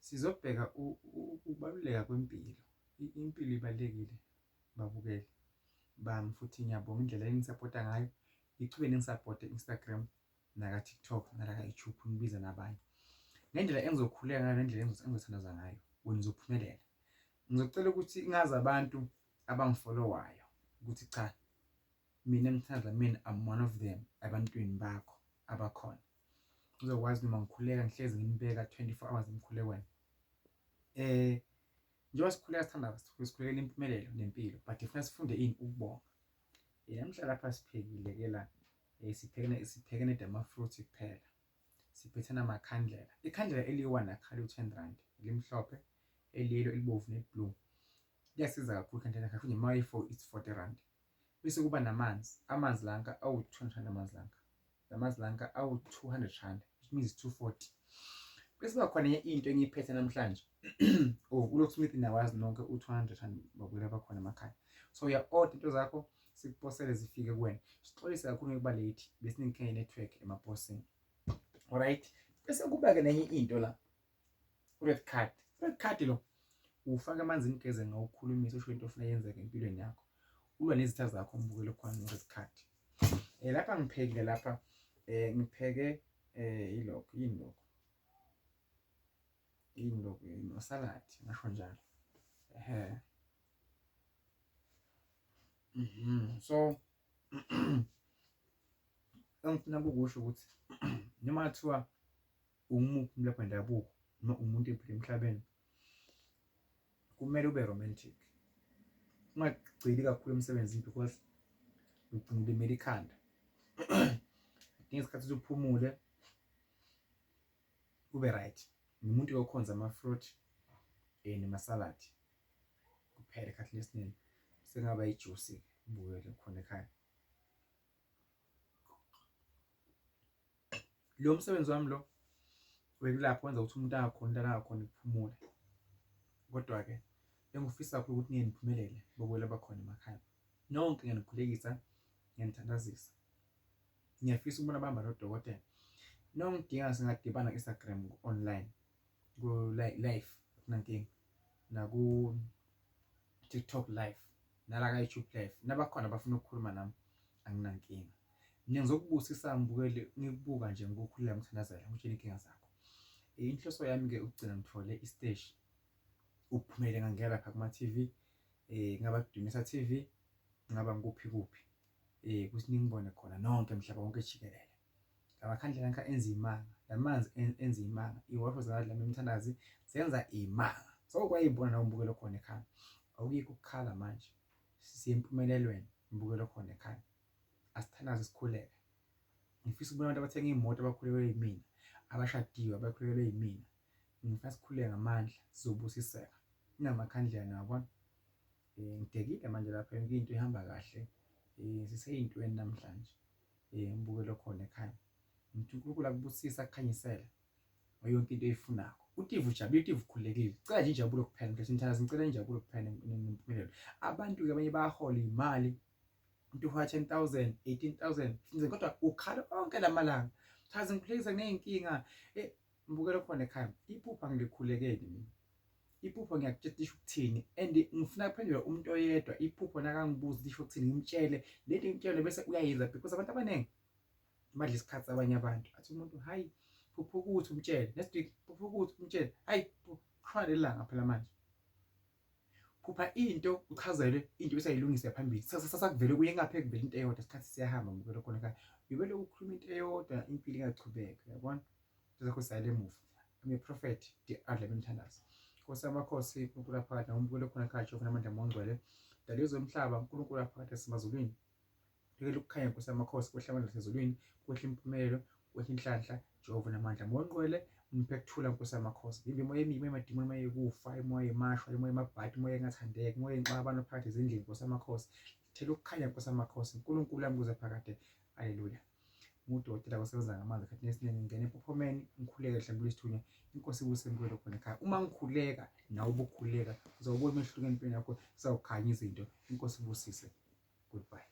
Sizobheka ukubaluleka kwempilo. Impilo ibalulekile babukeli bami futhi ngiyabonga indlela eningisapota ngayo. Nichube ningisapote Instagram naka-TikTok nalaka-YouTube nibize nabanye. Ngendlela engizokhuleka ngayo nendlela engizothandaza ngayo wena uzophumelela. Ngizocela ukuthi ngazi abantu abangifollowayo ukuthi cha mina ngithanda mina I'm one of them ebantwini bakho abakhona. Ngizokwazi noma ngikhuleka ngihlezi nginibeka 24 hours emkhulekweni. Eh njengoba sikhuleka sithanda sikhulekela impumelelo nempilo but ifuna sifunde ini ukubonga. Eh namhla lapha siphekile ke la eh siphekene siphekene dama fruit kuphela. Siphethe namakhandlela. Ikhandlela eliyi-1 akhala u-10 rand elimhlophe eliyelo elibovu ne-blue. Liyasiza kakhulu ikhandlela kakhulu nje uma yi-4 it's 40 rand. Bese kuba namanzi, amanzi lanka awu-200 rand amanzi lanka. Lamanzi lanka awu-200 rand which means 240. Bese kuba khona enye into engiyiphethe namhlanje. Oh, uLocksmith nawazi nonke u-200 rand babuyela abakhona emakhaya. So uya-order into zakho sikuposele zifike kuwena. Sixolise kakhulu ngokuba late besinenkinga ye-network emaposini. Alright. Bese kuba-ke nenye into la. Red card. Red card lo uwufaka emanzini ugeze ngawo ukhulumise usho into ofuna yenzeke empilweni yakho. Ulwa nezitha zakho umbukele khona no-red card. Eh lapha ngiphekile lapha eh ngipheke eh ilokho yini lokho? Yini lokho? Nosalad ngasho njalo. Ehhe. Mhm. So engifuna ukukusho ukuthi noma kuthiwa ungumuphi umlaphi wendabuko noma umuntu ephila emhlabeni kumele ube romantic ungagcili kakhulu emsebenzini because ugcina ulimele ikhanda udinga isikhathi ukuthi uphumule ube right ngimuntu okhonza ama-fruit um namasaladi kuphela ekhathini esiningi sengaba ijusi-ke ubukele khona ekhaya Lo msebenzi wami lo wekulapha wenza ukuthi umuntu angakhoni into angakhoni ukuphumula. Kodwa-ke engikufisa kakhulu ukuthi niye niphumelele bobuyela abakhona emakhaya. Nonke ngiyanikhulekisa, ngiyanithandazisa. Ngiyafisa ukubona abahamba nodokotela. Nongidinga singadibana ku-Instagram ku-online, ku-live akunankinga, naku-TikTok live, nala ka-YouTube live. Nabakhona abafuna ukukhuluma nami anginankinga. Mina ngizokubusisa ngibukele ngikubuka nje ngikukhulula ngikuthandazela ngikutshela inkinga zakho. Inhloso yami-ke ukugcina ngithole isiteshi ukuphumele ngangena lapha kuma-TV eh ngaba kudumisa TV ngaba ngikuphi kuphi eh ukuthi ningibone khona nonke mhlaba wonke jikelele. Lamakhandlela ngikha enza imanga, lamanzi enza imanga, iwafo zalami imthandazi zenza imanga. So kwayibona nawe umbukelo khona ekhaya. Awukikho ukukhala manje. Siye empumelelweni umbukelo khona ekhaya. Asithandaze sikhuleke. Ngifisa ukubona abantu abathenga iy'moto abakhulekelwe yimina, abashadiwe abakhulekelwe yimina. Ngifisa sikhuleke ngamandla sizobusiseka. Kunamakhandlela niyabona. Eh ngidekile manje lapha yonke into ihamba kahle. Eh siseyintweni namhlanje. Eh ngibukele khona ekhaya. Ngithi uNkulunkulu akubusise akukhanyisele yonke into oyifunako. Utive ujabulile, utive ukhululekile. Cela nje injabulo kuphela mfethu ngithandaza ngicela injabulo kuphela nempumelelo. Abantu-ke abanye bayahola imali umuntu uhola 10000 18000 15 kodwa ukhala onke lamalanga. Chaza ngikhulekisa nginey'nkinga. Eh ngibukele khona ekhaya. Iphupha ngilikhulekeli mina. Iphupho ngiyakutshela lisho ukuthini and ngifuna kuphendula umuntu oyedwa iphupho nakangibuza lisho ukuthini ngimtshele lento ngimtshele bese uyayenza because abantu abaningi badla isikhathi sabanye abantu athi umuntu hayi phupha ukuthi umtshele next week phupha ukuthi umtshele hayi kushona leli langa phela manje phupha into uchazelwe into bese ayilungise phambili sasakuvele kuye ngaphe kuvele into eyodwa isikhathi siyahamba ngibukela khona ekhaya uyobele ukukhuluma into eyodwa impilo ingachubeka uyabona zakho sayile emuva I'm a prophet the adla bemthandazo Nkosi yamakhosi uNkulunkulu aphakade nawumbukele khona ekhaya Jehova namandla mongcwele dalizwe umhlaba uNkulunkulu aphakade semazulwini Nikela ukukhanya Nkosi yamakhosi kwehla amandla asezulwini kwehla impumelelo kwehla inhlanhla Jehova namandla mongcwele ungiphe kuthula Nkosi yamakhosi vimba imoya emibi imoya emadimoni imoya yokufa imoya yemashwa imoya yemabhadi imoya engathandeki imoya yenxabano phakathi ezindlini Nkosi yamakhosi thela ukukhanya Nkosi yamakhosi uNkulunkulu wami kuze phakade haleluya ngudokotela osebenza ngamanzi esikhathini esiningi ngingena empophomeni ngikhuleke hlambula isithunywa inkosi ibuse empilo khona ekhaya uma ngikhuleka nawe ubukhuleka uzawubona umehluko empilweni yakho zizawukhanya izinto inkosi ibusise goodbye.